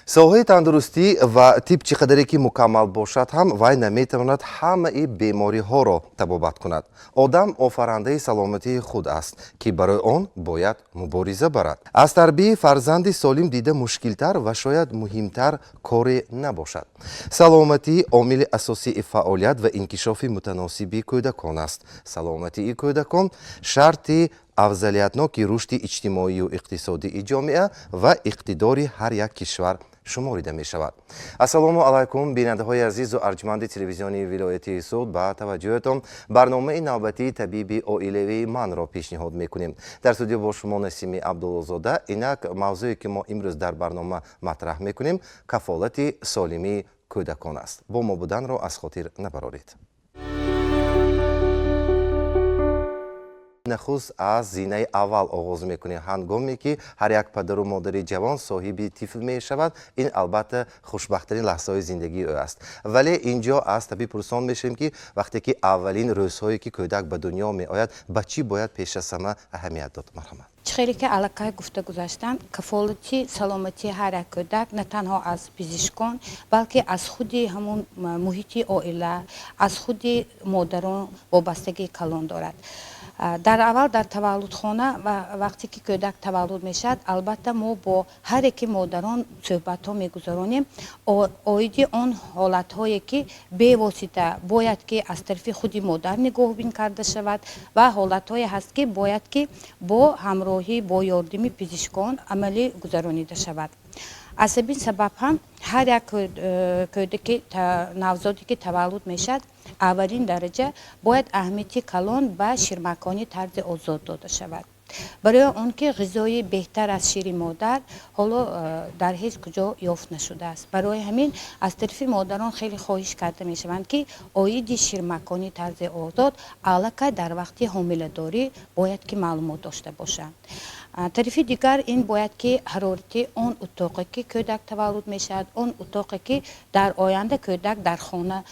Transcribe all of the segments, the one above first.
Соҳаи тандурустӣ ва тиб чӣ қадаре ки мукаммал бошад ҳам, вай наметавонад ҳамаи бемориҳоро табобат кунад. Одам офарандаи саломатии худ аст, ки барои он бояд мубориза барад. Аз тарбияи фарзанди солим дида мушкилтар ва шояд муҳимтар коре набошад. Саломатӣ омили асосии фаъолият ва инкишофи мутаносиби кӯдакон аст. Саломатии кӯдакон шарти афзалиятноки рушди иҷтимоию иқтисодии ҷомеа ва иқтидори ҳар як кишвар шуморида мешавад. Ассалому алайкум, бинандаҳои азизу арҷманди телевизиони вилояти Суғд. Ба таваҷҷӯҳатон барномаи навбатии «Табиби оилавии манро» пешниҳод мекунем. Дар студия бо шумо Насими Абдуллозода. Инак, мавзӯе ки мо имрӯз дар барнома матраҳ мекунем, кафолати солимии кӯдакон аст. Бо мо буданро аз хотир набароред. Нахуст аз зинаи аввал оғоз мекунем. Ҳангоме ки ҳар як падару модари ҷавон соҳиби тифл мешавад, ин албатта хушбахттарин лаҳзаҳои зиндагии ӯ аст. Вале ин ҷо аз табиб пурсон мешавем, ки вақте ки аввалин рӯзҳое ки кӯдак ба дунё меояд, ба чӣ бояд пеш аз ҳама аҳамият дод? Марҳамат. Чӣ хеле ки аллакай гуфта гузаштам, кафолати саломатии ҳар як кӯдак на танҳо аз пизишкон, балки аз худи ҳамун муҳити оила, аз худи модарон вобастагии калон дорад. Дар аввал дар таваллудхона ва вақте ки кӯдак таваллуд мешавад, албатта, мо бо ҳар яки модарон суҳбатҳо мегузаронем оиди он ҳолатҳое, ки бевосита бояд ки аз тарафи худи модар нигоҳбин карда шавад, ва ҳолатҳое ҳаст, ки бояд ки бо ҳамроҳӣ, бо ёрдами пизишкон амалӣ гузаронида шавад. Аз ҳамин сабаб ҳам ҳар як кӯдаки навзоде, ки таваллуд мешавад, аввалин дараҷа бояд аҳамияти калон ба ширмаконӣ тарзи озод дода шавад, барои он ки ғизои беҳтар аз шири модар ҳоло дар ҳеҷ куҷо ёфт нашудааст. Барои ҳамин аз тарафи модарон хеле хоҳиш карда мешаванд, ки оиди ширмаконӣ тарзи озод аллакай дар вақти ҳомиладорӣ бояд ки маълумот дошта бошанд. Тарафи дигар, ин бояд ки ҳарорати он утоқе, ки кӯдак таваллуд мешавад, он утоқе, ки дар оянда кӯдак дар хона,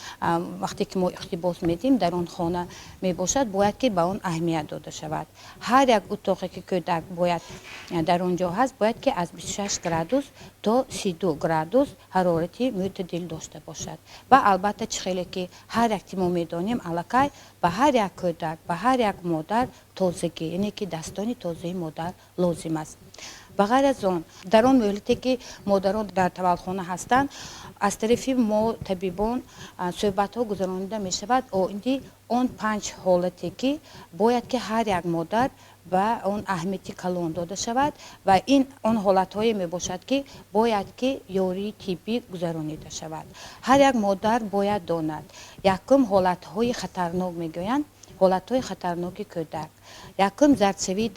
вақте ки мо иқтибос медиҳем, дар он хона мебошад, бояд ки ба он аҳамият дода шавад. Ҳар як утоқе, ки кӯдак бояд дар он ҷо ҳаст, бояд ки аз 26 градус то 32 градус ҳарорати мӯътадил дошта бошад. Ва албатта, чӣ хеле ки ҳар якти мо медонем, аллакай ба ҳар як кӯдак, ба ҳар як модар тозагӣ, яъне ки дастони тозаи модар лозим аст. Ба ғайр аз он, дар он муҳлате, ки модарон дар таваллудхона ҳастанд, аз тарафи мо табибон суҳбатҳо гузаронида мешавад оиди он панҷ ҳолате, ки бояд ки ҳар як модар ба он аҳамияти калон дода шавад, ва ин он ҳолатҳое мебошад, ки бояд ки ёрии тиббӣ гузаронида шавад. Ҳар як модар бояд донад: якум, ҳолатҳои хатарнок мегӯянд, ҳолатҳои хатарноки кӯдак. Якум, зардшавии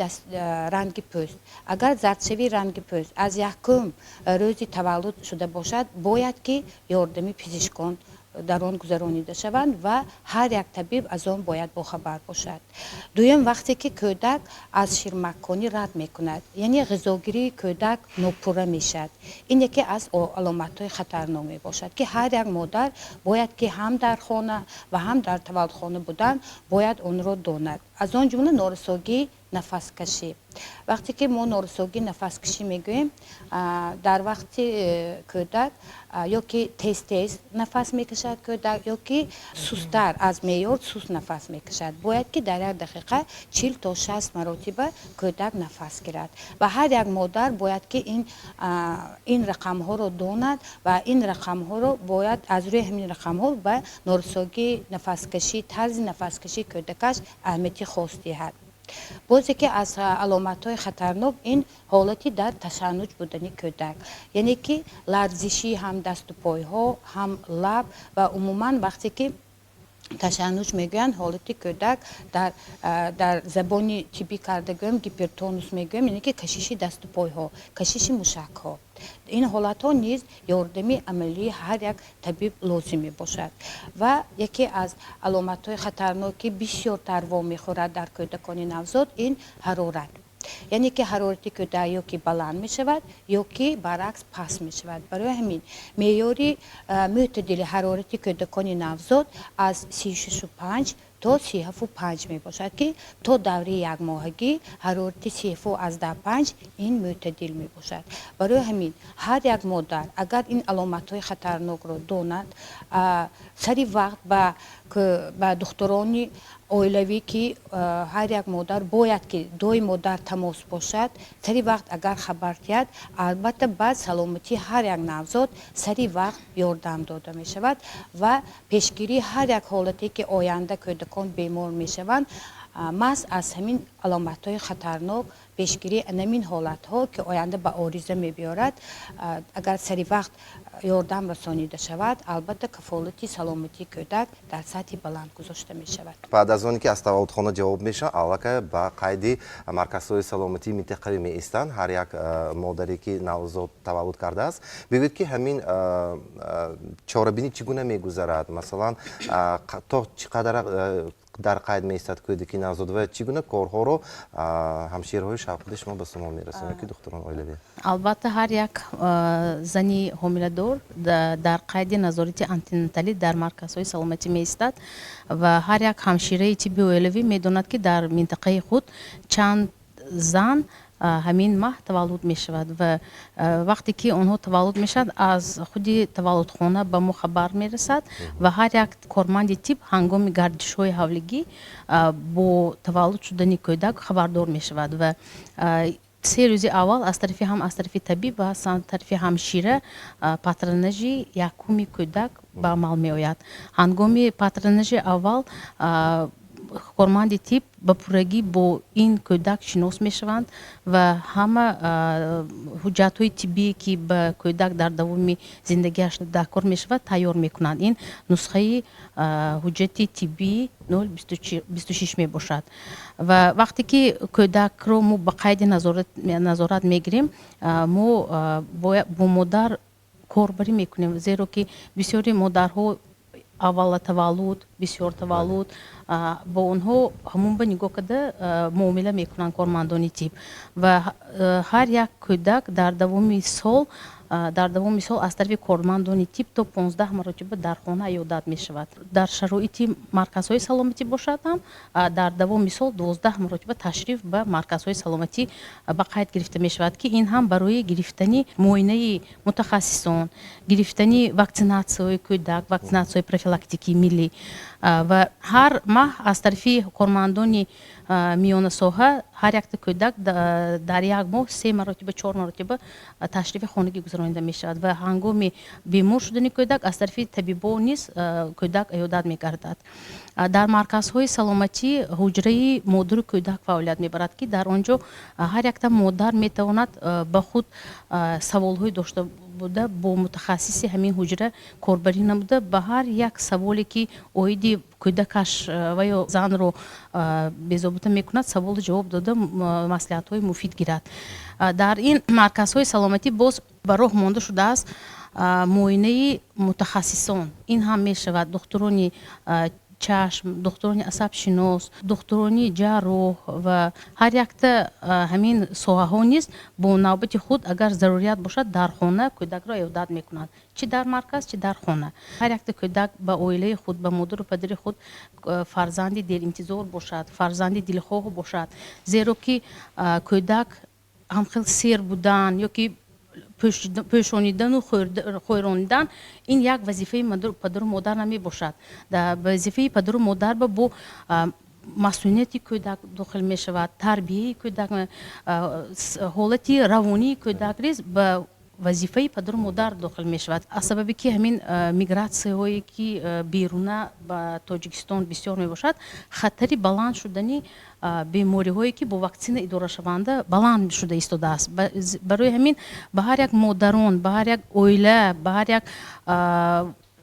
ранги пӯст. Агар зардшавии ранги пӯст аз якум рӯзи таваллуд шуда бошад, бояд ки ёрдами пизишкон дар он гузаронида шаванд ва ҳар як табиб аз он бояд бохабар бошад. Дуюм, вақте ки кӯдак аз ширмаконӣ рад мекунад, яъне ғизогирии кӯдак нопурра мешавад, ин яке аз аломатҳои хатарнок мебошад, ки ҳар як модар бояд ки ҳам дар хона ва ҳам дар таваллудхона будан бояд онро донад. Аз он ҷумла норасогии нафаскашӣ. Вақте ки мо норасогии нафаскашӣ мегӯем, дар вақти кӯдак ё ки тез тез нафас мекашад кӯдак, ё ки сусттар аз меъёр суст нафас мекашад. Бояд ки дар як дақиқа 40 то 60 маротиба кӯдак нафас гирад ва ҳар як модар бояд ки ин рақамҳоро донад ва ин рақамҳоро бояд аз рӯи ҳамин рақамҳо ба норасогии нафаскашӣ, тарзи нафаскашии кӯдакаш аҳамияти хос диҳад. Боз яке аз аломатҳои хатарнок ин ҳолати дар ташаннуҷ будани кӯдак, яъне ки ларзиши ҳам дасту пойҳо, ҳам лаб ва умуман вақте ки ташаннуҷ мегӯянд, ҳолати кӯдак дар забони тиббӣ карда гӯем, гипертонус мегӯем, яъне ки кашиши дасту пойҳо, кашиши мушакҳо. Ин ҳолатҳо низ ёрдами амалии ҳар як табиб лозим мебошад. Ва яке аз аломатҳои хатарнок, ки бисёртар вомехӯрад дар кӯдакони навзод, ин ҳарорат, яъне ки ҳарорати кӯдак ё ки баланд мешавад, ё ки баръакс паст мешавад. Барои ҳамин меъёри мӯътадили ҳарорати кӯдакони навзод аз 36,5 то 37,5 мебошад, ки то даври якмоҳагӣ ҳарорати 37,5 ин мӯътадил мебошад. Барои ҳамин ҳар як модар, агар ин аломатҳои хатарнокро донад, сари вақт ба духтурони оилавӣ, ки ҳар як модар бояд ки доимо дар тамос бошад, сари вақт агар хабар диҳад, албатта, ба саломатии ҳар як навзод сари вақт ёрдам дода мешавад ва пешгирии ҳар як ҳолате, ки оянда кӯдакон бемор мешаванд, маҳз аз ҳамин аломатҳои хатарнок, пешгирии анамин ҳолатҳо, ки оянда ба ориза мебиёрад, агар сари вақт ёрдам расонида шавад, албатта, кафолати саломатии кӯдак дар сатҳи баланд гузошта мешавад. Баъд аз оне ки аз таваллудхона ҷавоб мешаванд, аллакай ба қайди марказҳои саломатии минтақавӣ меистанд ҳар як модаре, ки навзод таваллуд кардааст. Бигӯед, ки ҳамин чорабинӣ чӣ гуна мегузарад? Масалан, то чӣ қадар дар қайд меистад кӯдаки навзод ва чӣ гуна корҳоро ҳамшираҳои шавқати шумо ба шумо мерасонад, ки духтурони оилавӣ? Албатта, ҳар як зани ҳомиладор дар қайди назорати антенаталӣ дар марказҳои саломатӣ меистад ва ҳар як ҳамшираи тибби оилавӣ медонад, ки дар минтақаи худ чанд зан ҳамин маҳ таваллуд мешавад. Ва вақте ки онҳо таваллуд мешаванд, аз худи таваллудхона ба мо хабар мерасад ва ҳар як корманди тиб ҳангоми гардишҳои ҳавлигӣ бо таваллуд шудани кӯдак хабардор мешавад. Ва 3 рӯзи аввал аз тарафи ҳам аз тарафи табиб ва аз тарафи ҳамшира патронажи якуми кӯдак ба амал меояд. Ҳангоми патронажи аввал корманди тиб ба пуррагӣ бо ин кӯдак шинос мешаванд ва ҳама ҳуҷҷатҳои тиббие, ки ба кӯдак дар давоми зиндагиаш даркор мешавад, тайёр мекунанд. Ин нусхаи ҳуҷҷати тиббии 026 мебошад. Ва вақте ки кӯдакро мо ба қайди назорат мегирем, мо бо модар корбарӣ мекунем, зеро ки бисёри модарҳо аввала таваллуд, бисёр таваллуд, бо онҳо ҳамон ба нигоҳ карда муомила мекунанд кормандони тиб. Ва ҳар як кӯдак дар давоми сол аз тарафи кормандони тиб то 15 маротиба дар хона иёдат мешавад. Дар шароити марказҳои саломатӣ бошад ҳам, дар давоми сол 12 маротиба ташриф ба марказҳои саломатӣ ба қайд гирифта мешавад, ки ин ҳам барои гирифтани муоинаи мутахассисон, гирифтани ваксинатсияҳои кӯдак, ваксинатсияҳои профилактикии миллӣ. Ва ҳар маҳ аз тарафи кормандони миёнасоҳа ҳар якта кӯдак дар як моҳ се маротиба, чор маротиба ташрифи хонагӣ гузаронида мешавад. Ва ҳангоми бемор шудани кӯдак аз тарафи табибо низ кӯдак иёдат мегардад. Дар марказҳои саломатӣ ҳуҷраи модару кӯдак фаъолият мебарад, ки дар он ҷо ҳар якта модар метавонад ба худ саволҳои дошта буда, бо мутахассиси ҳамин ҳуҷра корбарӣ намуда, ба ҳар як саволе, ки оиди кӯдакаш ва ё занро безобита мекунад, саволу ҷавоб дода, маслиҳатҳои муфид гирад. Дар ин марказҳои саломатӣ боз ба роҳ монда шудааст муоинаи мутахассисон. Ин ҳам мешавад духтурони чашм, духтурони асабшинос, духтурони ҷарроҳ ва ҳар якта ҳамин соҳаҳо низ бо навбати худ, агар зарурият бошад, дар хона кӯдакро иёдат мекунанд, чӣ дар марказ, чӣ дар хона. Ҳар якта кӯдак ба оилаи худ, ба модару падари худ фарзанди деринтизор бошад, фарзанди дилхоҳ бошад, зеро ки кӯдак ҳамхел сер будан ё ки пӯшонидану хӯронидан ин як вазифаи падару модар намебошад. Вазифаи падару модар бо масъулияти кӯдак дохил мешавад, тарбияи кӯдак, ҳолати равонии кӯдак низ ба вазифаи падару модар дохил мешавад. Аз сабабе ки ҳамин мигратсияҳое, ки беруна ба Тоҷикистон бисёр мебошад, хатари баланд шудани бемориҳое, ки бо ваксина идорашаванда, баланд шуда истодааст. Барои ҳамин ба ҳар як модарон, ба ҳар як оила, ба ҳар як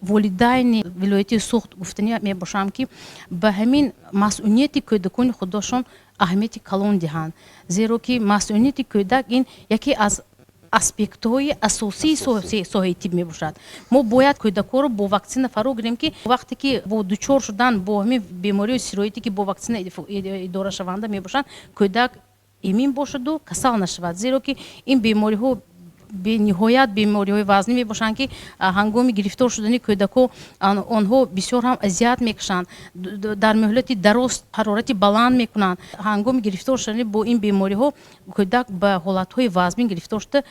волидайни вилояти Суғд гуфтанӣ мебошам, ки ба ҳамин масъунияти кӯдакони худошон аҳамияти калон диҳанд, зеро ки масъунияти кӯдак ин яке аз аспектҳои асосии соҳаи тиб мебошад. Мо бояд кӯдакҳоро бо ваксина фаро гирем, ки вақте ки бо дучор шудан бо ҳамин бемориҳои сироятӣ, ки бо ваксина идорашаванда мебошанд, кӯдак эмин бошаду касал нашавад, зеро ки ин бемориҳо Бениҳоят бемориҳои вазнин мебошанд, ки ҳангоми гирифтор шудани кӯдако онҳо бисёр ҳам азият мекашанд, дар муҳлати дароз ҳарорати баланд мекунанд. Ҳангоми гирифтор шудани бо ин бемориҳо кӯдак ба ҳолатҳои вазмин гирифтор шуда,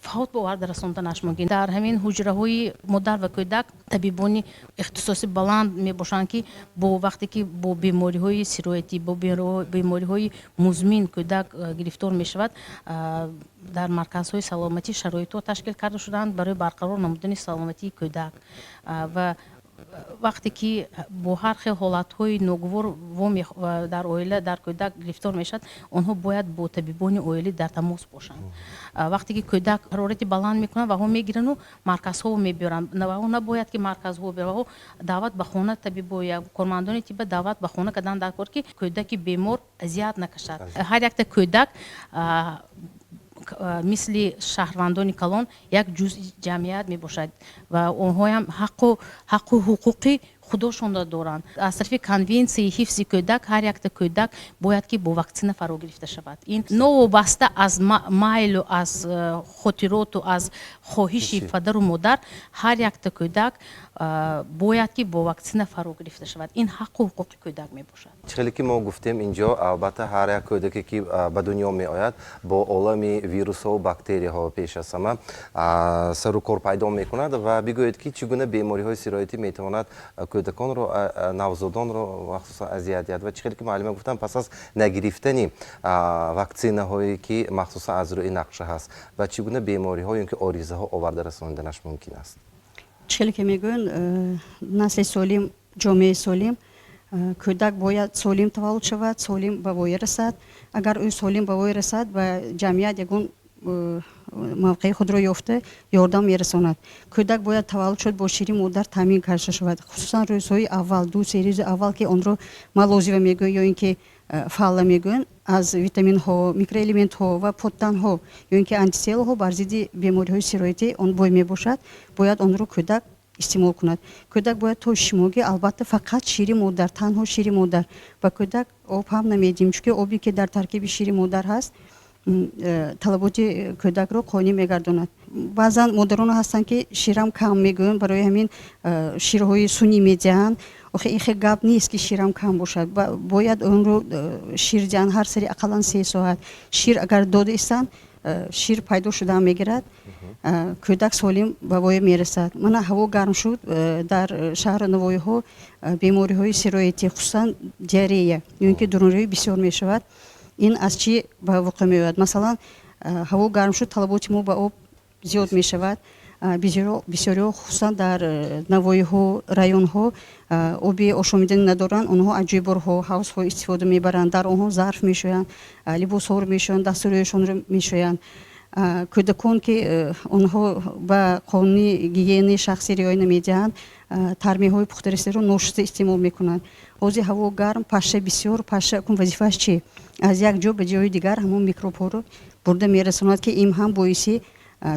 фавт ба оварда расонданаш мумкин. Дар ҳамин ҳуҷраҳои модар ва кӯдак табибони ихтисоси баланд мебошанд, ки бо вақте ки бо бемориҳои сироятӣ, бо бемориҳои музмин кӯдак гирифтор мешавад, дар марказҳои саломатӣ шароитҳо ташкил карда шудаанд барои барқарор намудани саломатии кӯдак. Ва вақте ки бо ҳар хел ҳолатҳои ногувор дар оила, дар кӯдак гирифтор мешавад, онҳо бояд бо табибони оилӣ дар тамос бошанд. Вақте ки кӯдак ҳарорати баланд мекунад, ваҳо мегирану марказҳо мебиёранд. Ваҳо набояд ки марказҳо биёранд, ваҳо даъват ба хона, табибо, кормандони тибба даъват ба хона кардан дар кор, ки кӯдаки бемор азият накашад. Ҳар якта кӯдак мисли шаҳрвандони калон як ҷузъи ҷамъият мебошад ва онҳоям ҳаққу ҳуқуқи худошонро доранд. Аз тарафи Конвенсияи ҳифзи кӯдак ҳар якта кӯдак бояд ки бо ваксина фаро гирифта шавад. Ин новобаста аз майлу аз хотироту аз хоҳиши падару модар, ҳар якта кӯдак бояд ки бо ваксина фаро гирифта шавад. Ин ҳаққу ҳуқуқи кӯдак мебошад. Чӣ хеле ки мо гуфтем, инҷо албатта ҳар як кӯдаке ки ба дунё меояд, бо олами вирусҳо, бактерияҳо пеш аз ҳама сару кор пайдо мекунад. Ва бигӯед, ки чӣ гуна бемориҳои сироятӣ метавонад кӯдаконро, навзодонро махсусан азият диҳад? Ва чӣ хеле ки муаллима гуфтам, пас аз нагирифтани ваксинаҳое ки махсусан аз рӯи нақша ҳаст, ва чӣ гуна бемориҳо ё ки оризаҳо оварда расониданаш мумкин аст? Чӣ хеле ки мегӯянд, насли солим, ҷомеаи солим. Кӯдак бояд солим таваллуд шавад, солим ба воя расад. Агар ӯ солим ба воя расад, ба ҷамъият ягон мавқеи худро ёфта, ёрдам мерасонад. Кӯдак бояд таваллуд шуд, бо шири модар таъмин карда шавад, хусусан рӯзҳои аввал, 2-3 рӯзи аввал, ки онро молозиво мегӯянд ё ин ки фалла мегӯянд, аз витаминҳо, микроэлементҳо ва подтанҳо ё ин ки антителоҳо бар зидди бемориҳои сироятӣ он бой мебошад. Бояд онро кӯдак истеъмол кунад. Кӯдак бояд то шишмоҳагӣ албатта фақат шири модар, танҳо шири модар. Ба кӯдак об ҳам намедиҳем, чунки обе ки дар таркиби шири модар ҳаст, талаботи кӯдакро қонеъ мегардонад. Баъзан модароне ҳастанд, ки ширам кам мегӯянд, барои ҳамин ширҳои сунъӣ медиҳанд. Охи ин хел гап нест, ки ширам кам бошад. Бояд онро шир диҳанд ҳар сари ақаллан 3 соат. Шир агар дода истанд, шир пайдо шуда мегирад, кӯдак солим ба воя мерасад. Мана ҳаво гарм шуд, дар шаҳру навоҳиҳо бемориҳои сироятӣ, хусусан диарея ё ин ки дурунрӯӣ бисёр мешавад. Ин аз чӣ ба вуқӯъ меояд? Масалан, ҳаво гарм шуд, талаботи мо ба об зиёд мешавад. Бисёриҳо, хусусан дар навоҳиҳо, районҳо, оби ошомиданӣ надоранд. Онҳо аз ҷӯйборҳо, ҳавзҳо истифода мебаранд, дар онҳо зарф мешӯянд, либосҳоро мешӯянд, дастурӯяшонро мешӯянд. Кӯдакон, ки онҳо ба қонуни гигиенаи шахсӣ риоя намедиҳанд, тармеҳои пухтарасиро ношуста истеъмол мекунанд. Ҳозир ҳаво гарм, паша бисёр. Паша кун вазифааш чи? Аз як ҷо ба ҷои дигар ҳамон микробҳоро бурда мерасонад, ки ин ҳам боиси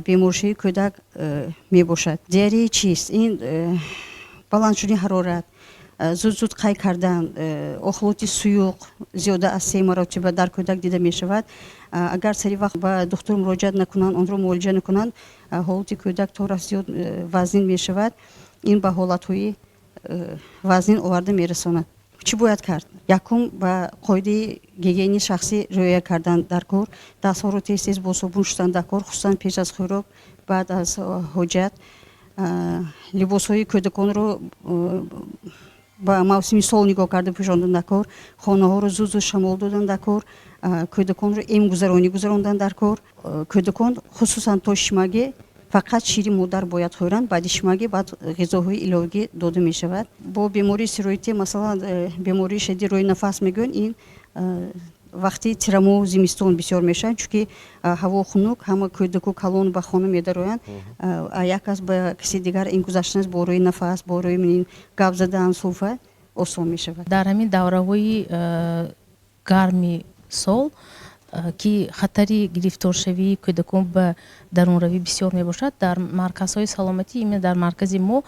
беморшавии кӯдак мебошад. Диарея чист? Ин баланд шудани ҳарорат, зуд зуд қай кардан, охлоти суюқ зиёда аз се маротиба дар кӯдак дида мешавад. Агар сари вақт ба духтур муроҷиат накунанд, онро муолиҷа накунанд, ҳолати кӯдак то рафт зиёд вазнин мешавад. Ин ба ҳолатҳои вазнин оварда мерасонад. Чӣ бояд кард? Якум, ба қоидаи гигиенаи шахсӣ риоя кардан дар кор, дастҳоро тез тез бо собун шустан дар кор, хусусан пеш аз хӯрок, баъд аз ҳоҷат. Либосҳои кӯдаконро ба мавсими сол нигоҳ карда пӯшондан дар кор, хонаҳоро зуд зуд шамол додан дар кор, кӯдаконро эмгузаронӣ гузарондан дар кор. Кӯдакон хусусан то шишмоҳагӣ фақат шири модар бояд хӯранд, баъди шишмоҳагӣ баъд ғизоҳои иловагӣ дода мешавад. Бо бемории сироятӣ, масалан, бемории шадиди роҳи нафас мегӯянд, ин вақти тирамоҳу зимистон бисёр мешавад, чунки ҳаво хунук, ҳама кӯдаку калон ба хона медароянд, як кас ба каси дигар ин гузаштанаш бо роҳи нафас, бо роҳи гап задан, сулфа осон мешавад. Дар ҳамин давраҳои гарми сол, ки хатари гирифторшавии кӯдакон ба дарунравӣ бисёр мебошад, дар марказҳои саломатӣ, именно дар маркази мо,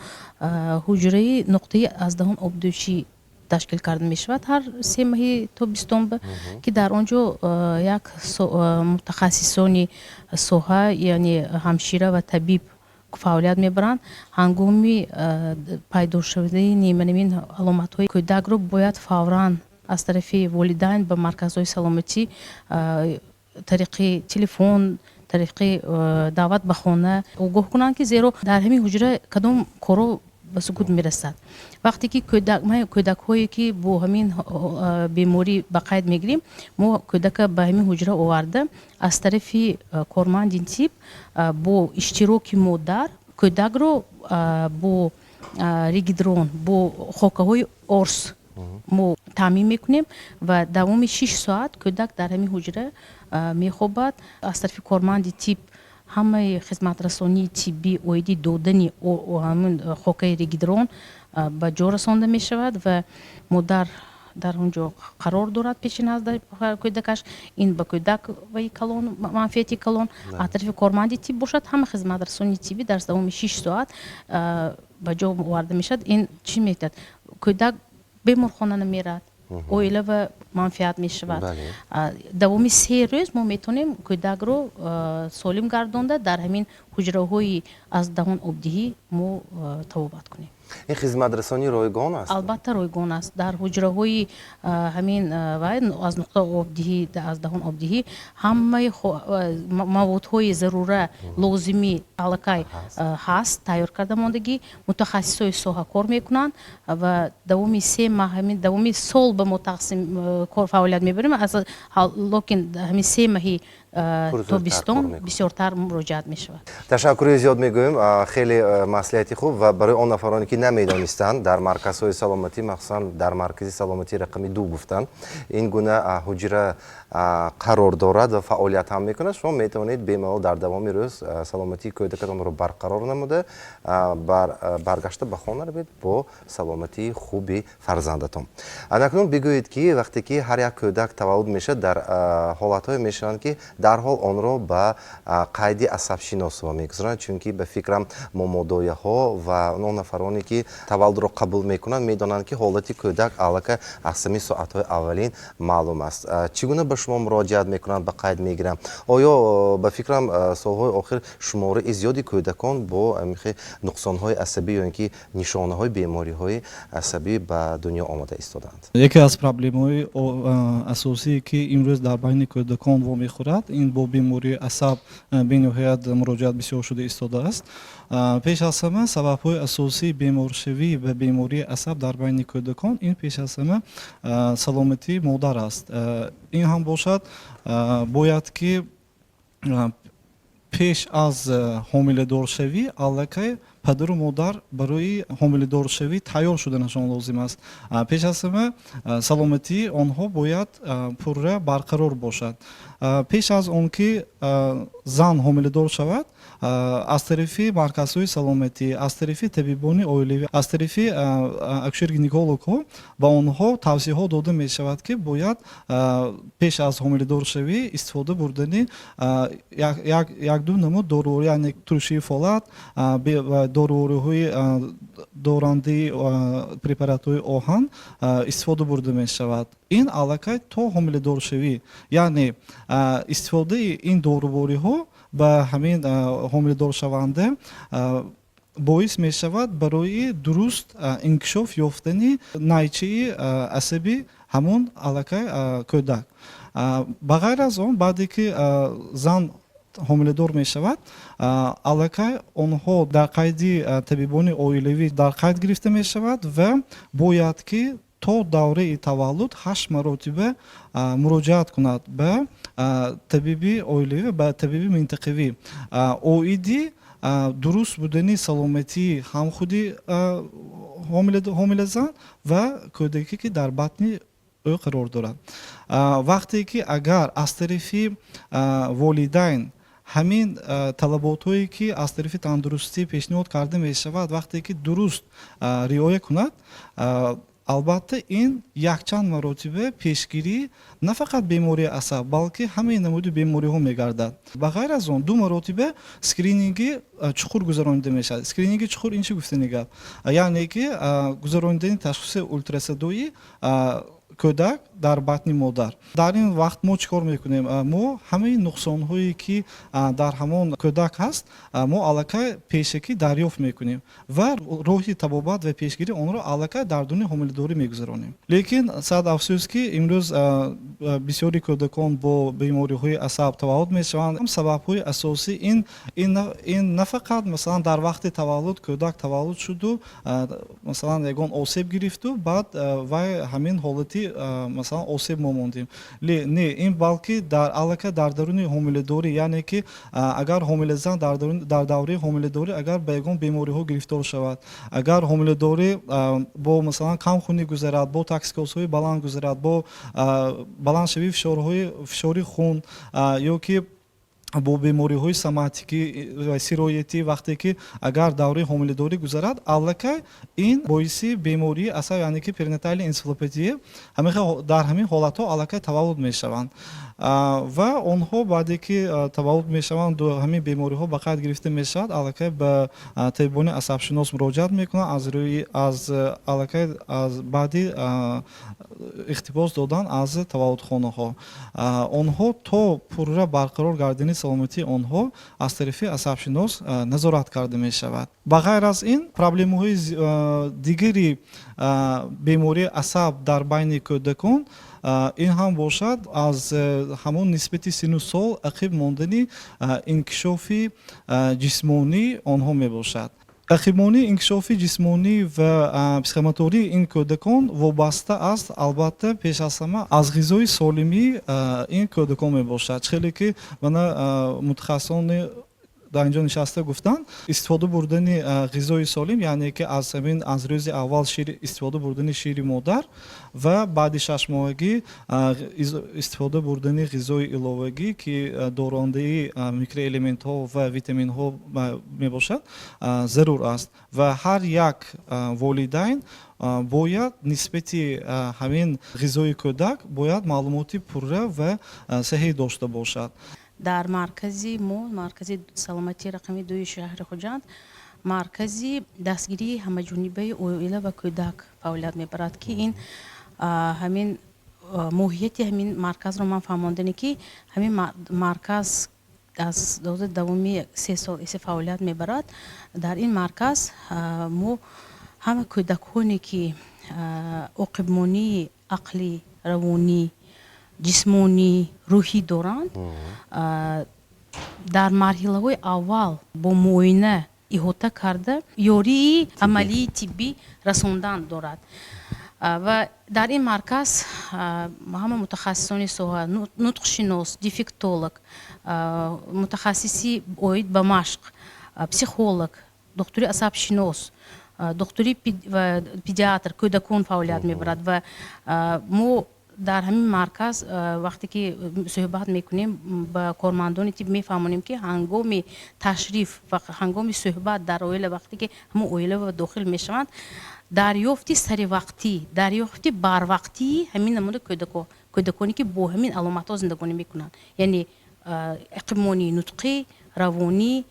ҳуҷраи нуқтаи аз даҳон обдӯшӣ. Ташкил карда мешавад ҳар 3 моҳи тобистон, ки дар он ҷо як мутахассисони соҳа, яъне ҳамшира ва табиб, фаъолият мебаранд. Ҳангоми пайдо шудани манамин аломатҳои кӯдакро бояд фавран аз тарафи волидайн ба марказҳои саломатӣ тариқи телефон, тариқи даъват ба хона огоҳ кунанд, ки зеро дар ҳамин ҳуҷра кадом корҳо ба сукут мерасад. Вақте ки кӯдакҳое ки бо ҳамин беморӣ ба қайд мегирем, мо кӯдака ба ҳамин ҳуҷра оварда, аз тарафи корманди тиб бо иштироки модар кӯдакро бо регидрон, бо хокаҳои орс мо таъмин мекунем ва давоми 6 соат кӯдак дар ҳамин ҳуҷра мехобад. Аз тарафи корманди тиб ҳамаи хизматрасонии тиббӣ оиди додани ҳамин хокаи регидрон ба ҷо расонда мешавад ва модар дар он ҷо қарор дорад пеши назди кӯдакаш. Ин ба кӯдак ваи калон, манфиати калон. Аз тарафи корманди тиб бошад, ҳама хизматрасонии тиббӣ дар давоми 6 соат ба ҷо оварда мешавад. Ин чӣ метавад? Кӯдак беморхона намерад, оила ва манфиат мешавад. Давоми 3 рӯз мо метавонем кӯдакро солим гардонда, дар ҳамин ҳуҷраҳои аз даҳон обдиҳӣ мо табобат кунем. Ин хизматрасонӣ ройгон аст? Албатта, ройгон аст. Дар ҳуҷраҳои ҳамин вай аз нуқта обдиҳӣ, аз даҳон обдиҳӣ, ҳамаи маводҳои зарура, лозимӣ аллакай ҳаст, тайёр карда мондагӣ. Мутахассисои соҳа кор мекунанд ва давоми 3 маҳ, ҳамин давоми сол ба мо тақсим кор фаъолият мебарем, лекин ҳамин 3 маҳи тобистон бисёртар муроҷиат мешавад. Ташаккури зиёд мегӯем. Хеле маслиҳати хуб. Ва барои он нафароне, ки намедонистанд, дар марказҳои саломатӣ, махсусан дар маркази саломатии рақами 2 гуфтанд, ин гуна ҳуҷра қарор дорад ва фаъолият ҳам мекунад. Шумо метавонед бемалол дар давоми рӯз саломатии кӯдакатонро барқарор намуда, баргашта ба хона равед бо саломатии хуби фарзандатон. Анакнун бигӯед, ки вақте ки ҳар як кӯдак таваллуд мешавад, дар ҳолатҳое мешаванд, ки дарҳол онро ба қайди асабшиносҳо мегузоранд, чунки, ба фикрам, момодояҳо ва он нафароне, ки таваллудро қабул мекунанд, медонанд, ки ҳолати кӯдак аллакай аз ҳамин соатҳои аввалин маълум аст. Чӣ гуна ба шумо муроҷиат мекунанд, ба қайд мегиранд? Оё, ба фикрам, солҳои охир шумораи зиёди кӯдакон бо нуқсонҳои асабӣ ё ин ки нишонаҳои бемориҳои асабӣ ба дунё омада истодаанд? Яке аз проблемаҳои асосие, ки имрӯз дар байни кӯдакон вомехӯрад, ин бо бемории асаб бениҳоят муроҷиат бисёр шуда истодааст. Пеш аз ҳама, сабабҳои асосии беморшавӣ ба бемории асаб дар байни кӯдакон ин пеш аз ҳама саломатии модар аст. Ин ҳам бошад, бояд ки пеш аз ҳомиладоршавӣ аллакай падару модар барои ҳомиладоршавӣ тайёр шуданашон лозим аст. Пеш аз ҳама, саломатии онҳо бояд пурра барқарор бошад. Пеш аз он ки зан ҳомиладор шавад, аз тарафи марказҳои саломатӣ, аз тарафи табибони оилавӣ, аз тарафи акушер гинекологҳо ба онҳо тавсияҳо дода мешавад, ки бояд пеш аз ҳомиладоршавӣ истифода бурдани якду намуд доруворӣ, яъне туршии фолат ва дорувориҳои дорандаи препаратҳои оҳан истифода бурда мешавад. Ин аллакай то ҳомиладоршавӣ, яъне истифодаи ин дорувориҳо ба ҳамин ҳомиладоршаванда боис мешавад барои дуруст инкишоф ёфтани найчаи асаби ҳамон аллакай кӯдак. Ба ғайр аз он, баъде ки зан ҳомиладор мешавад, аллакай онҳо дар қайди табибони оилавӣ дар қайд гирифта мешавад ва бояд ки то давраи таваллуд ҳашт маротиба муроҷиат кунад ба табиби оилавӣ, ба табиби минтақавӣ оиди дуруст будани саломатии ҳам худи ҳомилазан ва кӯдаке, ки дар батни ӯ қарор дорад. Вақте ки агар аз тарафи волидайн ҳамин талаботҳое, ки аз тарафи тандурустӣ пешниҳод карда мешавад, вақте ки дуруст риоя кунад. Албатта, ин якчанд маротиба пешгирӣ на фақат бемории асаб, балки ҳамаи намуди бемориҳо мегардад. Ба ғайр аз он, ду маротиба скрининги чуқур гузаронида мешавад. Скрининги чуқур ин чӣ гуфтани гап? Яъне ки гузаронидани ташхиси ултрасадои кӯдак дар батни модар. Дар ин вақт мо чӣ кор мекунем? Мо ҳамаи нуқсонҳое, ки дар ҳамон кӯдак ҳаст, мо аллакай пешакӣ дарёфт мекунем ва роҳи табобат ва пешгирии онро аллакай дар дуни ҳомиладорӣ мегузаронем. Лекин сад афсӯс, ки имрӯз бисёри кӯдакон бо бемориҳои асаб таваллуд мешаванд. Сабабҳои асосӣ ин на фақат, масалан, дар вақти таваллуд кӯдак таваллуд шуду, масалан, ягон осеб гирифту, баъд вай ҳамин ҳолати, масалан, осеб мо мондем. Не, ин балки дар аллакай дар даруни ҳомиладорӣ, яъне ки агар ҳомилазан дар давраи ҳомиладорӣ агар ба ягон бемориҳо гирифтор шавад, агар ҳомиладорӣ бо, масалан, камхунӣ гузарад, бо токсикозҳои баланд гузарад, бо баландшавии фишори хун ё ки бо бемориҳои соматикӣ ва сироятӣ, вақте ки агар давраи ҳомиладорӣ гузарад, аллакай ин боиси бемории асаб, яъне ки перинатальная энцефалопатия, дар ҳамин ҳолатҳо аллакай таваллуд мешаванд. Ва онҳо баъде ки таваллуд мешаванд, ҳамин бемориҳо ба қайд гирифта мешавад, аллакай ба табибони асабшинос муроҷиат мекунанд, аз рӯи аз аллакай аз баъди ихтибос додан аз таваллудхонаҳо онҳо то пурра барқарор гардидани саломатии онҳо аз тарафи асабшинос назорат карда мешавад. Ба ғайр аз ин, проблемаҳои дигари бемории асаб дар байни кӯдакон ин ҳам бошад аз ҳамон нисбати сину сол ақиб мондани инкишофи ҷисмонии онҳо мебошад. Ақибмонии инкишофи ҷисмонӣ ва психомотории ин кӯдакон вобаста аст, албатта, пеш аз ҳама аз ғизои солимии ин кӯдакон мебошад. Чӣ хеле ки мана мутахассисони дар инҷо нишаста гуфтанд, истифода бурдани ғизои солим, яъне ки аз ҳамин аз рӯзи аввал шир истифода бурдани шири модар ва баъди шашмоҳагӣ истифода бурдани ғизои иловагӣ, ки дорандаи микроэлементҳо ва витаминҳо мебошад, зарур аст. Ва ҳар як волидайн бояд нисбати ҳамин ғизои кӯдак бояд маълумоти пурра ва саҳеҳ дошта бошад. Дар маркази мо, маркази саломатии рақами дуи шаҳри Хуҷанд, маркази дастгирии ҳамаҷонибаи оила ва кӯдак фаъолият мебарад, ки ин ҳамин моҳияти ҳамин марказро ман фаҳмондане, ки ҳамин марказ аз давоми 3 сол исе фаъолият мебарад. Дар ин марказ мо ҳама кӯдаконе, ки оқибмонии ақлӣ, равонӣ, ҷисмонӣ, рӯҳӣ доранд, дар марҳилаҳои аввал бо муоина иҳота карда, ёрии амалии тиббӣ расондан дорад. Ва дар ин марказ ҳама мутахассисони соҳа: нутқшинос, дефектолог, мутахассиси оид ба машқ, психолог, духтури асабшинос, духтури педиатр кӯдакон фаъолият мебарад. Ва мо дар ҳамин марказ вақте ки суҳбат мекунем, ба кормандони тиб мефаҳмонем, ки ҳангоми ташриф ва ҳангоми суҳбат дар оила, вақте ки ҳамон оила дохил мешаванд, дарёфти саривақтӣ, дарёфти барвақтии ҳамин намуди кӯдаконе, ки бо ҳамин аломатҳо зиндагонӣ мекунанд, яъне ақибмонии нутқӣ, равонӣ,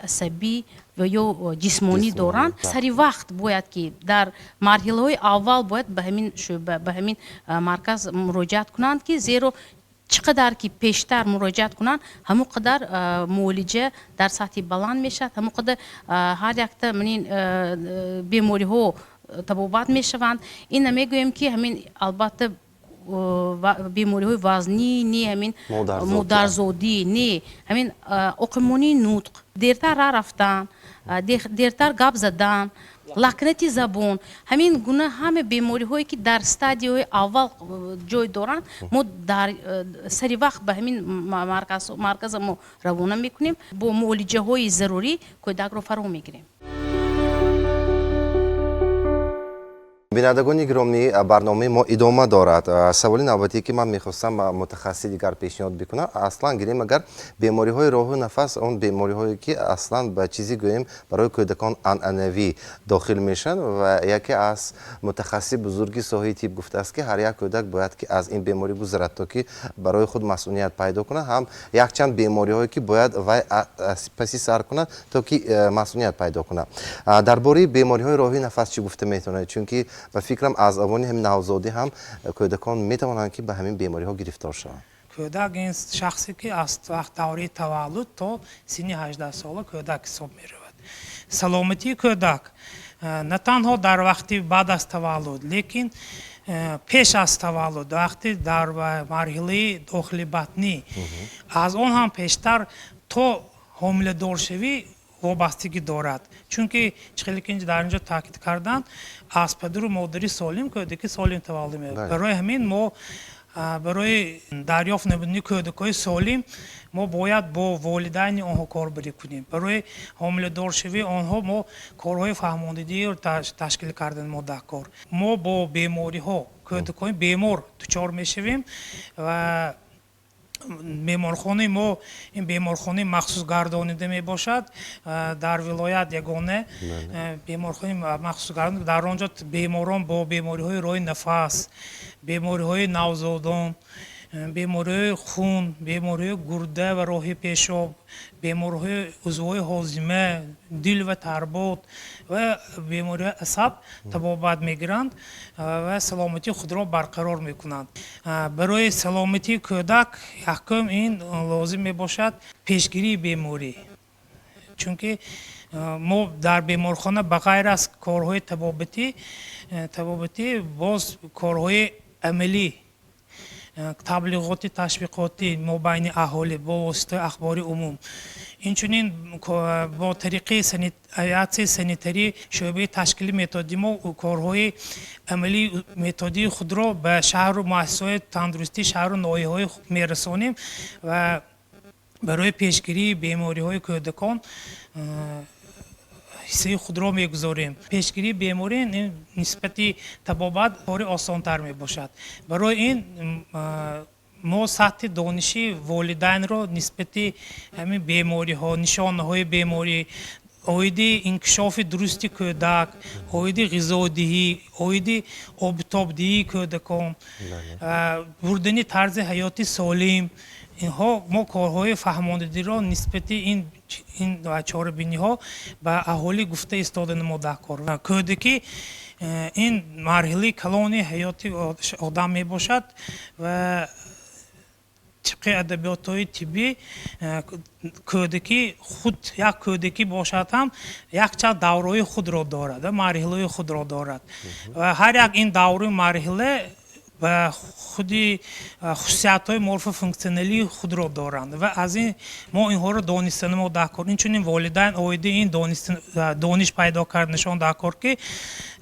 асабӣ ва ё ҷисмонӣ доранд, сари вақт бояд ки дар марҳилаҳои аввал бояд ба ҳамин шӯъба, ба ҳамин марказ муроҷиат кунанд, ки зеро чӣ қадар ки пештар муроҷиат кунанд, ҳамон қадар муолиҷа дар сатҳи баланд мешавад, ҳамон қадар ҳар якта манин бемориҳо табобат мешаванд. Ин намегӯем, ки ҳамин, албатта, бемориҳои вазнӣ не, ҳамин модарзодӣ не, ҳамин оқимонии нутқ, дертар раҳ рафтан, дертар гап задан, лакнати забон, ҳамин гуна ҳама бемориҳое, ки дар стадияҳои аввал ҷой доранд, мо дар сари вақт ба ҳамин марказа мо равона мекунем, бо муолиҷаҳои зарурӣ кӯдакро фаро мегирем. Бинандагони гиромӣ, барномаи мо идома дорад. Саволи навбатие, ки ман мехостам ба мутахассиси дигар пешниҳод бикунам, аслан гирем, агар бемориҳои роҳу нафас, он бемориҳое, ки аслан ба чизе гӯем, барои кӯдакон анъанавӣ дохил мешаванд, ва яке аз мутахассиси бузурги соҳаи тиб гуфтааст, ки ҳар як кӯдак бояд ки аз ин беморӣ гузарад, то ки барои худ масъуният пайдо кунад. Ҳам якчанд бемориҳое, ки бояд вай паси сар кунад, то ки масъуният пайдо кунад. Дар бораи бемориҳои роҳи нафас чӣ гуфта метавонед? Чунки ба фикрам, аз авони ҳамин навзодӣ ҳам кӯдакон метавонанд, ки ба ҳамин бемориҳо гирифтор шаванд. Кӯдак ин шахсе, ки аз вақт давраи таваллуд то синни 18 сола кӯдак ҳисоб меравад. Саломатии кӯдак на танҳо дар вақти баъд аз таваллуд, лекин пеш аз таваллуд, вақти дар марҳилаи дохили батнӣ, аз он ҳам пештар, то ҳомиладоршавӣ вобастагӣ дорад. Чунки чӣ хеле ки дар инҷо таъкид карданд, аз падару модари солим кӯдаки солим таваллуд меёбад. Барои ҳамин мо барои дарёфт намудани кӯдакҳои солим мо бояд бо волидайни онҳо корбарӣ кунем. Барои ҳомиладоршавии онҳо мо корҳои фаҳмондадиро ташкил кардан мо дар кор. Мо бо бемориҳо, кӯдакҳои бемор дучор мешавем ва беморхонаи мо ин беморхонаи махсус гардонида мебошад. Дар вилоят ягона беморхонаи махсус гардонида. Дар он ҷо беморон бо бемориҳои роҳи нафас, бемориҳои навзодон, бемориҳои хун, бемориҳои гурда ва роҳи пешоб, бемориҳои узвҳои ҳозима, дил ва тарбот ва бемориҳои асаб табобат мегиранд ва саломатии худро барқарор мекунанд. Барои саломатии кӯдак якум ин лозим мебошад пешгирии беморӣ, чунки мо дар беморхона ба ғайр аз корҳои табобатӣ боз корҳои амалӣ, таблиғоти ташвиқотӣ мобайни аҳолӣ бо воситаи ахбори умум, инчунин бо тариқи авиатсияи санитарӣ, шӯъбаи ташкили методӣ мо корҳои амалии методии худро ба шаҳру муассисаҳои тандурустии шаҳру ноҳияҳои мерасонем ва барои пешгирии бемориҳои кӯдакон ҳиссаи худро мегузорем. Пешгирии беморӣ нисбати табобат кори осонтар мебошад. Барои ин мо сатҳи дониши волидайнро нисбати ҳамин бемориҳо, нишонаҳои беморӣ, оиди инкишофи дурусти кӯдак, оиди ғизодиҳӣ, оиди обутобдиҳии кӯдакон, бурдани тарзи ҳаёти солим, инҳо мо корҳои фаҳмондадиро нисбати ин чорабиниҳо ба аҳолӣ гуфта истода мо дар кор. Кӯдакӣ ин марҳилаи калони ҳаёти одам мебошад ва тибқи адабиётҳои тиббӣ кӯдакӣ худ як кӯдакӣ бошад ҳам, якчанд давраҳои худро дорад ва марҳилаҳои худро дорад ва ҳар як ин давру марҳила ба худи хусусиятҳои морфофунксионалии худро доранд ва аз ин мо инҳоро донистан мо дар кор. Инчунин волидайн оиди ин дониш пайдо карданашон дар кор, ки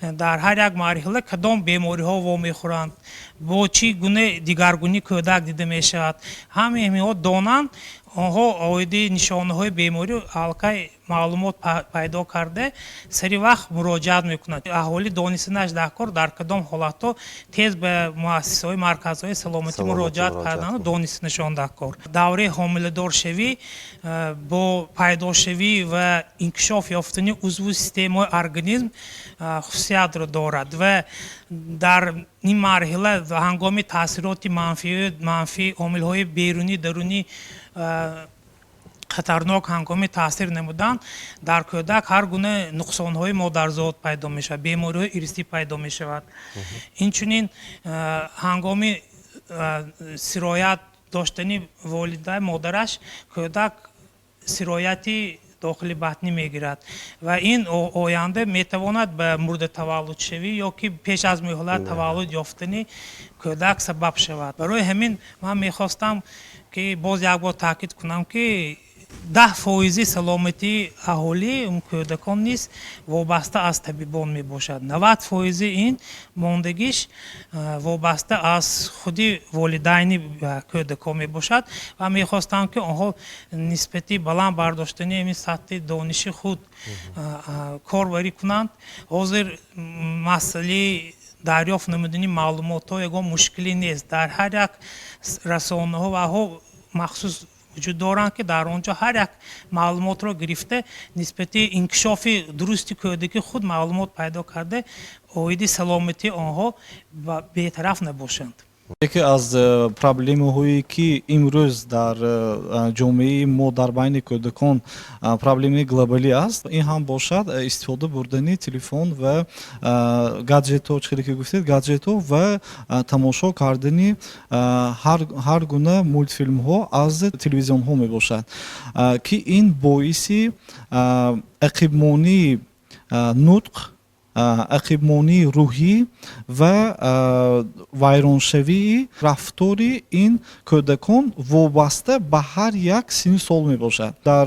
дар ҳар як марҳила кадом бемориҳо вомехӯранд, бо чӣ гуна дигаргунӣ кӯдак дида мешавад. Ҳамаи инҳо донанд, онҳо оиди нишонаҳои беморӣ аллакай маълумот пайдо карда, сари вақт муроҷиат мекунанд. Аҳолӣ донистанаш дар кор, дар кадом ҳолатҳо тез ба муассисаҳои, марказҳои саломатӣ муроҷиат кардану донистанашон дар кор. Давраи ҳомиладоршавӣ бо пайдошавӣ ва инкишоф ёфтани узву системаҳои организм хусусиятро дорад ва дар ин марҳила ҳангоми таъсироти манфӣ, омилҳои берунӣ, дарунӣ хатарнок ҳангоми таъсир намудан, дар кӯдак ҳар гуна нуқсонҳои модарзод пайдо мешавад, бемориҳои ирсӣ пайдо мешавад. Инчунин ҳангоми сироят доштани волидаи модараш кӯдак сирояти дохили батнӣ мегирад ва ин оянда метавонад ба мурдатаваллудшавӣ ё ки пеш аз муҳлат таваллуд ёфтани кӯдак сабаб шавад. Барои ҳамин ман мехостам, ки боз як бор таъкид кунам, ки 10 фоизи саломатии аҳолӣ, кӯдакон низ вобаста аз табибон мебошад, 90 фоизи ин мондагиш вобаста аз худи волидайни кӯдакон мебошад ва мехостам, ки онҳо нисбати баланд бардоштани ин сатҳи дониши худ корбарӣ кунанд. Ҳозир масъалаи Дарёфт намудани маълумотҳо ягон мушкилӣ нест. Дар ҳар як расонаҳо ваҳо махсус вуҷуд доранд, ки дар он ҷо ҳар як маълумотро гирифта, нисбати инкишофи дурусти кӯдаки худ маълумот пайдо карда, оиди саломатии онҳо бетараф набошанд. Яке аз проблемаҳое, ки имрӯз дар ҷомеаи мо дар байни кӯдакон проблемаи глобалӣ аст, ин ҳам бошад истифода бурдани телефон ва гаджетҳо, чӣ хеле ки гуфтед, гаджетҳо ва тамошо кардани ҳар гуна мултфилмҳо аз телевизионҳо мебошад, ки ин боиси ақибмонии нутқ, ақибмонии рӯҳӣ ва вайроншавии рафтори ин кӯдакон вобаста ба ҳар як синну сол мебошад. Дар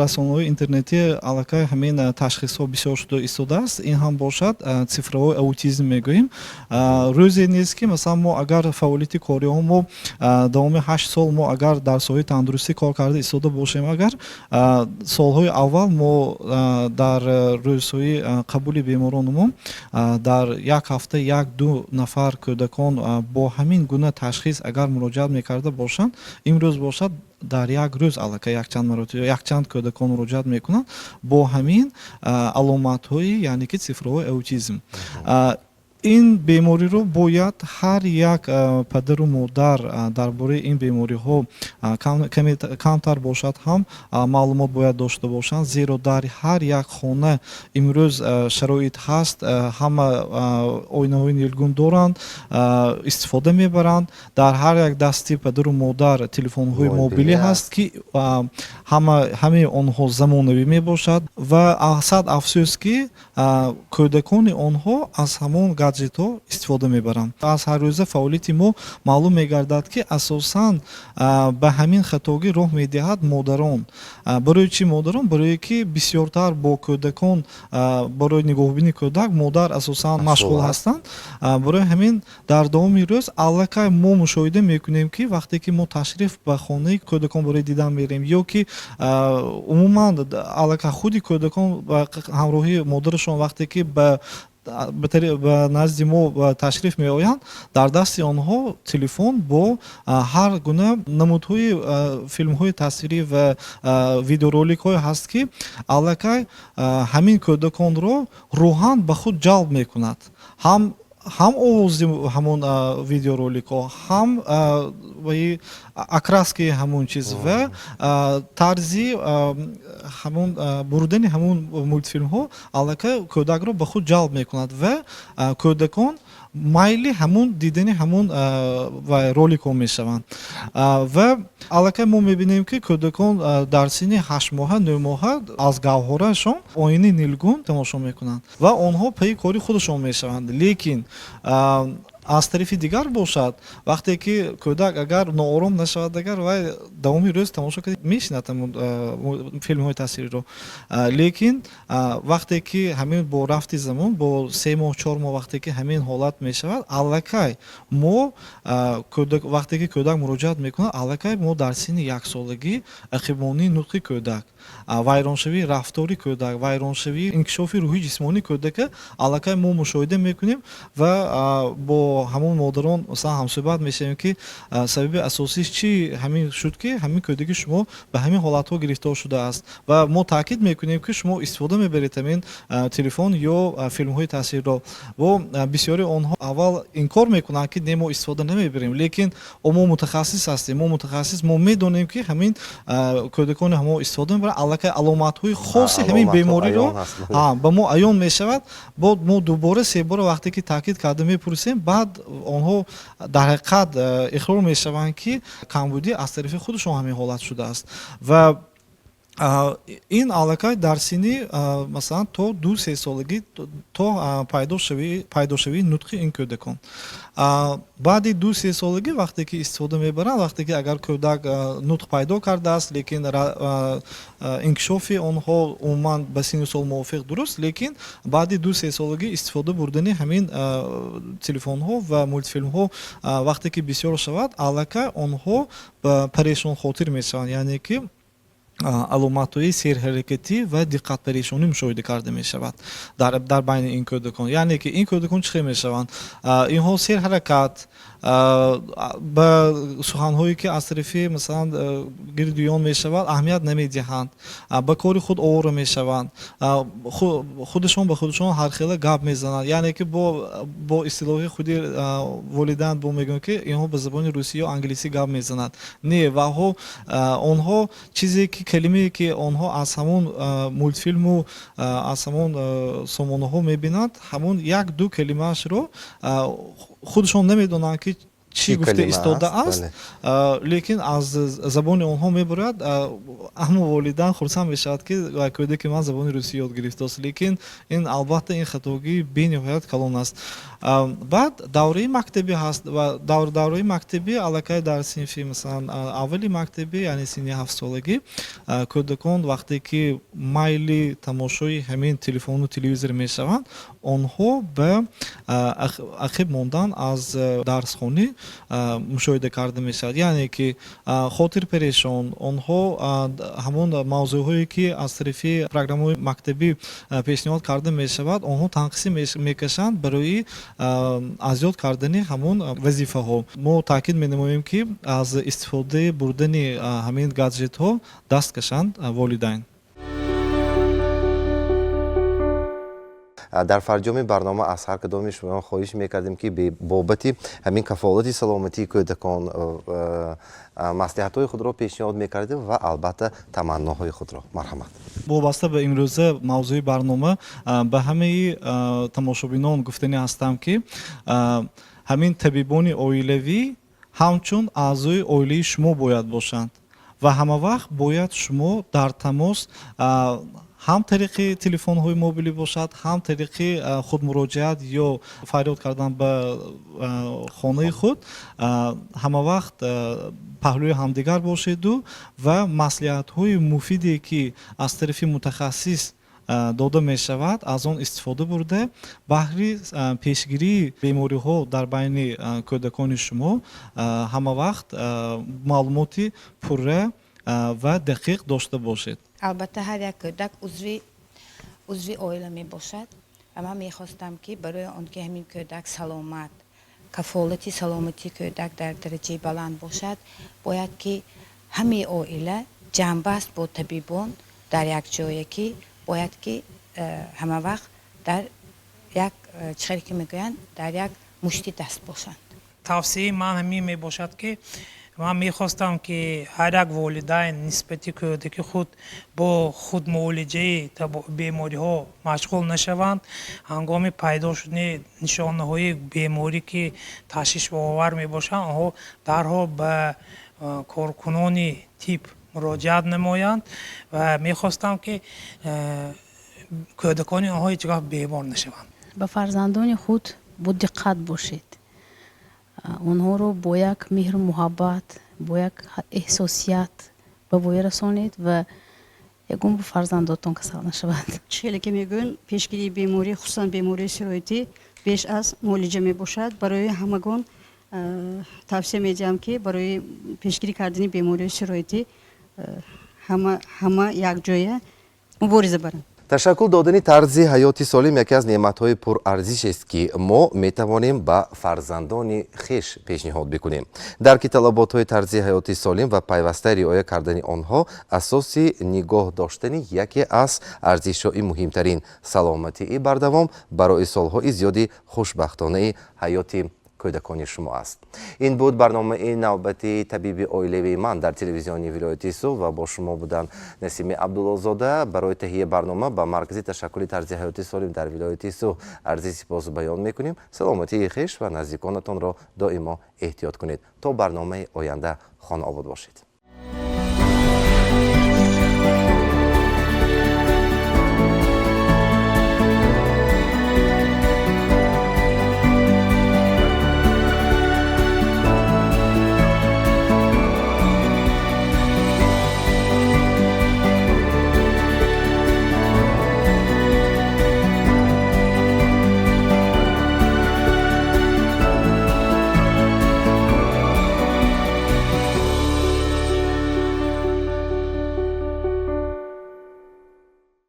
расонаҳои интернетӣ аллакай ҳамин ташхисҳо бисёр шуда истодааст. Ин ҳам бошад цифровой аутизм мегӯем. Рӯзе нест, ки масалан мо агар фаъолияти кориҳо мо давоми 8 сол мо агар дар соҳаи тандурустӣ кор карда истода бошем, агар солҳои аввал мо дар рӯзҳои қабули беморонамон дар як ҳафта як ду нафар кӯдакон бо ҳамин гуна ташхис агар муроҷиат мекарда бошанд, имрӯз бошад дар як рӯз аллакай якчанд маротиба якчанд кӯдакон муроҷиат мекунанд бо ҳамин аломатҳои, яъне ки цифровой аутизм. Ин бемориро бояд ҳар як падару модар дар бораи ин бемориҳо камтар бошад ҳам маълумот бояд дошта бошанд, зеро дар ҳар як хона имрӯз шароит ҳаст, ҳама оинаҳои нилгун доранд, истифода мебаранд. Дар ҳар як дасти падару модар телефонҳои мобилӣ ҳаст, ки ҳамаи онҳо замонавӣ мебошад. Ва сад афсӯс, ки кӯдакони онҳо аз ҳамон гаджетҳо истифода мебаранд. Аз ҳаррӯза фаъолияти мо маълум мегардад, ки асосан ба ҳамин хатогӣ роҳ медиҳад модарон. Барои чӣ модарон? Барое ки бисёртар бо кӯдакон, барои нигоҳубини кӯдак модар асосан машғул ҳастанд. Барои ҳамин дар давоми рӯз аллакай мо мушоҳида мекунем, ки вақте ки мо ташриф ба хонаи кӯдакон барои дидан мерем ё ки умуман аллакай худи кӯдакон ба ҳамроҳии модарашон вақте ки ба назди мо ташриф меоянд, дар дасти онҳо телефон бо ҳар гуна намудҳои филмҳои тасвирӣ ва видеороликҳое ҳаст, ки аллакай ҳамин кӯдаконро рӯҳан ба худ ҷалб мекунад, ҳам овози ҳамон видеороликҳо, ҳам окраски ҳамон чиз ва тарзи ҳамон бурдани ҳамон мултфилмҳо аллакай кӯдакро ба худ ҷалб мекунад ва кӯдакон майли ҳамун дидани ҳамун роликҳо мешаванд. Ва аллакай мо мебинем, ки кӯдакон дар синни 8-моҳа, 9-моҳа аз гаҳвораашон оини нилгун тамошо мекунанд ва онҳо пайи кори худашон мешаванд. Лекин аз тарафи дигар бошад, вақте ки кӯдак агар ноором нашавад, агар вай давоми рӯз тамошо карда мешинад ҳамун филмҳои тасвириро, лекин вақте ки ҳамин бо рафти замон, бо 3 моҳ, 4 моҳ, вақте ки ҳамин ҳолат мешавад, аллакай мо вақте ки кӯдак муроҷиат мекунад, аллакай мо дар синни яксолагӣ ақибмонии нутқи кӯдак, вайроншавии рафтори кӯдак, вайроншавии инкишофи рӯҳи ҷисмонии кӯдака аллакай мо мушоҳида мекунем ва бо ҳамон модарон масалан ҳамсӯҳбат мешавем, ки сабаби асосиш чӣ ҳамин шуд, ки ҳамин кӯдаки шумо ба ҳамин ҳолатҳо гирифтор шудааст. Ва мо таъкид мекунем, ки шумо истифода мебаред ҳамин телефон ё филмҳои тасвирро. Бо бисёри онҳо аввал инкор мекунанд, ки не, мо истифода намебарем, лекин мо мутахассис ҳастем, мо мутахассис, мо медонем, ки ҳамин кӯдакони ҳамо истифода мебаранд. Аллакай аломатҳои хоси ҳамин бемориро ба мо аён мешавад. Бо мо дубора, себора вақте ки таъкид карда мепурсем, баъд онҳо дар ҳақиқат иқрор мешаванд, ки камбудӣ аз тарафи худашон ҳамин ҳолат шудааст. Ва ин аллакай дар синни масалан то 2-3 солагӣ, то пайдошавии нутқи ин кӯдакон. Баъди 2-3 солагӣ вақте ки истифода мебаранд, вақте ки агар кӯдак нутқ пайдо кардааст, лекин инкишофи онҳо умуман ба синну сол мувофиқ дуруст, лекин баъди 2-3 солагӣ истифода бурдани ҳамин телефонҳо ва мултфилмҳо вақте ки бисёр шавад, аллакай онҳо ба парешонхотир мешаванд, яъне ки Аломатҳои серҳаракатӣ ва диққатпарешонӣ мушоҳида карда мешавад дар байни ин кӯдакон. Яъне ки ин кӯдакон чӣ хел мешаванд? Инҳо серҳаракат, ба суханҳое ки аз тарафи, масалан, гирдуён мешавад, аҳамият намедиҳанд, ба кори худ овора мешаванд, худашон ба худашон ҳархела гап мезананд. Яъне ки бо истилоҳи худи волидайн бо мегӯянд, ки инҳо ба забони русӣ ё англисӣ гап мезананд. Не, ваҳо онҳо чизе ки, калимае ки онҳо аз ҳамон мултфилму аз ҳамон сомонаҳо мебинанд, ҳамон як ду калимаашро худашон намедонанд, ки чӣ гуфта истодааст, лекин аз забони онҳо мебурад. Аммо волидайн хурсанд мешавад, ки кӯдаки ман забони русӣ ёд гирифтааст. Лекин ин, албатта, ин хатогии бениҳоят калон аст. Баъд давраи мактабӣ ҳаст ва давраи мактабӣ аллакай дар синфи, масалан, аввали мактабӣ, яъне синни 7-солагӣ, кӯдакон вақте ки майли тамошои ҳамин телефону телевизор мешаванд, онҳо ба ақиб мондан аз дарсхонӣ мушоҳида карда мешавад. Яъне ки хотирпарешон, онҳо ҳамон мавзӯъҳое ки аз тарафи программаҳои мактабӣ пешниҳод карда мешавад, онҳо танқисӣ мекашанд барои аз ёд кардани ҳамон вазифаҳо. Мо таъкид менамоем, ки аз истифодаи бурдани ҳамин гаджетҳо даст кашанд волидайн. Дар фарҷоми барнома аз ҳар кадоми шумо хоҳиш мекардем, ки бобати ҳамин кафолати саломатии кӯдакон маслиҳатҳои худро пешниҳод мекардем ва, албатта, таманноҳои худро. Марҳамат. Вобаста ба имрӯза мавзӯи барнома ба ҳамаи тамошобинон гуфтанӣ ҳастам, ки ҳамин табибони оилавӣ ҳамчун аъзои оилаи шумо бояд бошанд ва ҳама вақт бояд шумо дар тамос, ҳам тариқи телефонҳои мобилӣ бошад, ҳам тариқи худмуроҷиат ё фарёд кардан ба хонаи худ, ҳама вақт паҳлӯи ҳамдигар бошеду ва маслиҳатҳои муфиде ки аз тарафи мутахассис дода мешавад, аз он истифода бурда, баҳри пешгирии бемориҳо дар байни кӯдакони шумо ҳама вақт маълумоти пурра ва дақиқ дошта бошед. Албатта, ҳар як кӯдак узви оила мебошад ва ман мехостам, ки барои он ки ҳамин кӯдак саломат, кафолати саломатии кӯдак дар дараҷаи баланд бошад, бояд ки ҳамаи оила ҷамъбаст бо табибон дар як ҷое, ки бояд ки ҳама вақт дар як, чӣ хеле ки мегӯянд, дар як мушти даст бошанд. Тавсияи ман ҳамин мебошад, ки ман мехостам, ки ҳар як волидайн нисбати кӯдаки худ бо худмуолиҷаи бемориҳо машғул нашаванд. Ҳангоми пайдо шудани нишонаҳои беморӣ, ки ташвишовар мебошанд, онҳо дарҳол ба коркунони тиб муроҷиат намоянд ва мехостам, ки кӯдакони онҳо ҳеҷ гоҳ бемор нашаванд. Ба фарзандони худ бодиққат бошед, онҳоро бо як меҳру муҳаббат, бо як эҳсосият ба воя расонед ва ягон ба фарзандотон касал нашавад. Чӣ хеле ки мегӯянд, пешгирии беморӣ, хусусан бемории сироятӣ, беш аз муолиҷа мебошад. Барои ҳамагон тавсия медиҳам, ки барои пешгирӣ кардани бемории сироятӣ ҳама якҷоя мубориза баранд. Ташаккул додани тарзи ҳаёти солим яке аз неъматҳои пурарзишест, ки мо метавонем ба фарзандони хеш пешниҳод бикунем. Дарки талаботҳои тарзи ҳаёти солим ва пайваста риоя кардани онҳо асоси нигоҳ доштани яке аз арзишҳои муҳимтарин, саломатии бардавом барои солҳои зиёди хушбахтонаи ҳаёти кӯдакони шумо аст. Ин буд барномаи навбати табиби оилавии ман дар телевизиони вилояти Суғд ва бо шумо буданд Насими Абдуллозода. Барои таҳияи барнома ба маркази ташаккули тарзи ҳаёти солим дар вилояти Суғд арзи сипос баён мекунем. Саломатии хеш ва наздиконатонро доимо эҳтиёт кунед. То барномаи оянда хонаобод бошед.